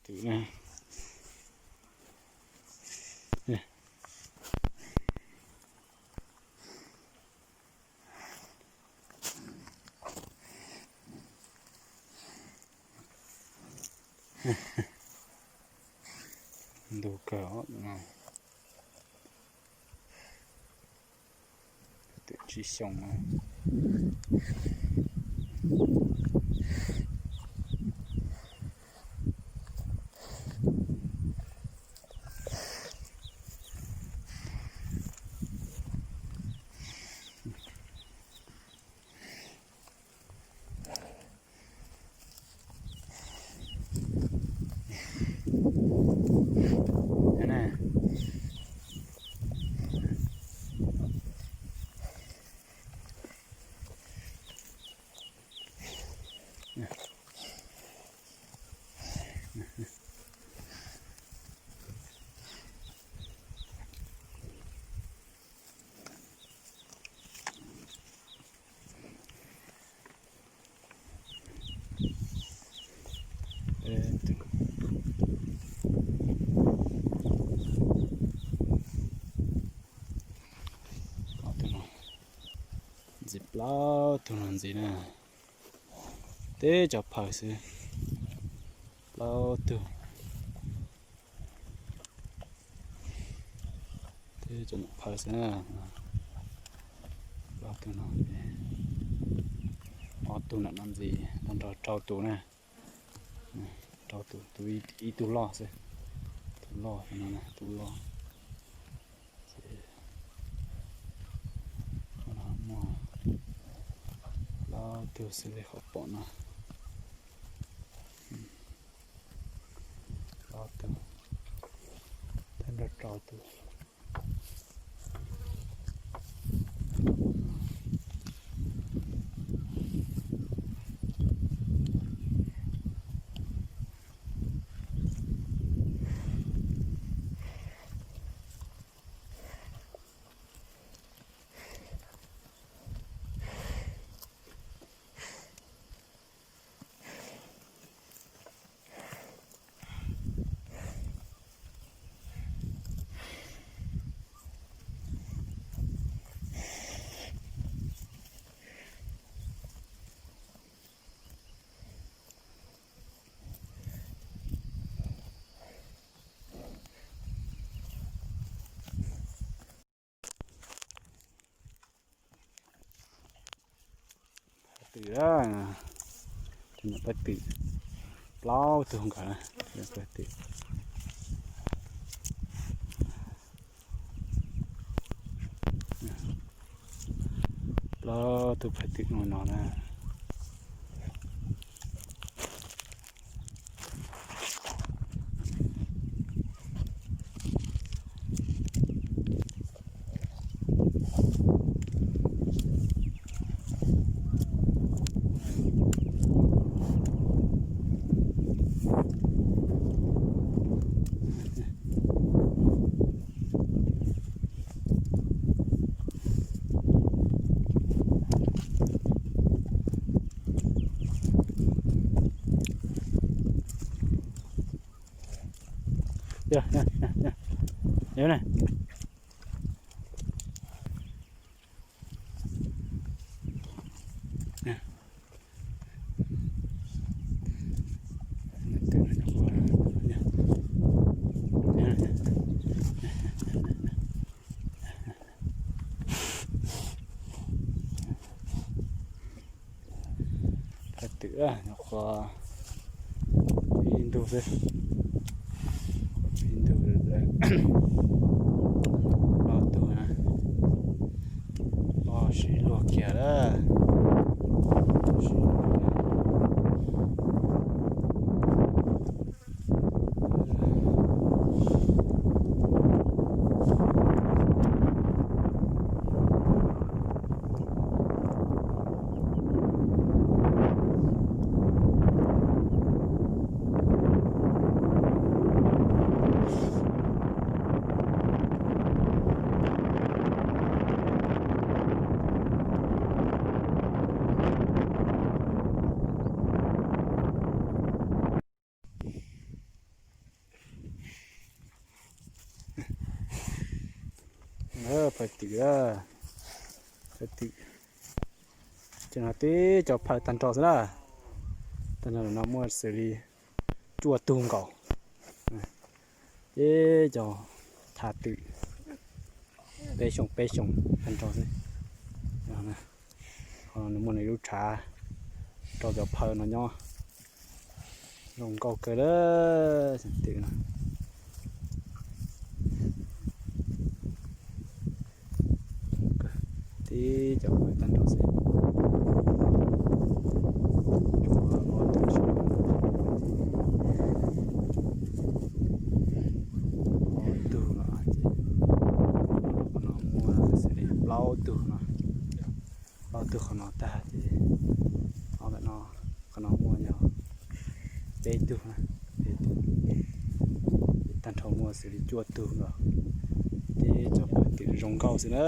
Twm na. Ntug kawg no. Twm tsib xyoos no. Ntxiv plaub tug no ntxiv na. Teb cov phaws xwb. Plaub tug. Teb cov nyuam phaws xwb na. Plaub tug no. Ob tug nram no ntxiv tau nrog rau tus na. Rau tus, tus ib tug loj xwb. Tus loj no, tus loj. Muaj plaub tug xwb li qhov pom no. Plaub tug, tau nrog rau tus. Phaj twm, tus nyuam phaj twm, plaub tug nkawd, phaj twm, plaub tug phaj twm no na. Phaj twm nyuam qhuav ib ntug xwb, ib ntug, ob tug na, ob sib luag kiag lawm, sib luag kiag. Phaw twm, phaw twm, ces no tib cov phaw tag nrho xwb na. Tag nrho no muaj xws li cuaj tug nkaus. Tib cov thav twm peb xyoos peb xyoos tag nrho xwb. Qhov no nws muaj nws lub tshav rau cov phaw no nyob. Zoo nkauj kawg lawm, xeem twm no. Tib cov phaw tag nrho xwb. Ob tug, ob tug no ces qhov no muaj xws li plaub tug no. Plaub tug qhov no tag ces ob ntawm no, qhov no muaj yog peb tug na, peb tug. Tag nrho muaj xws li cuaj tug no. Tib cov phaw twm zoo nkauj xwb na.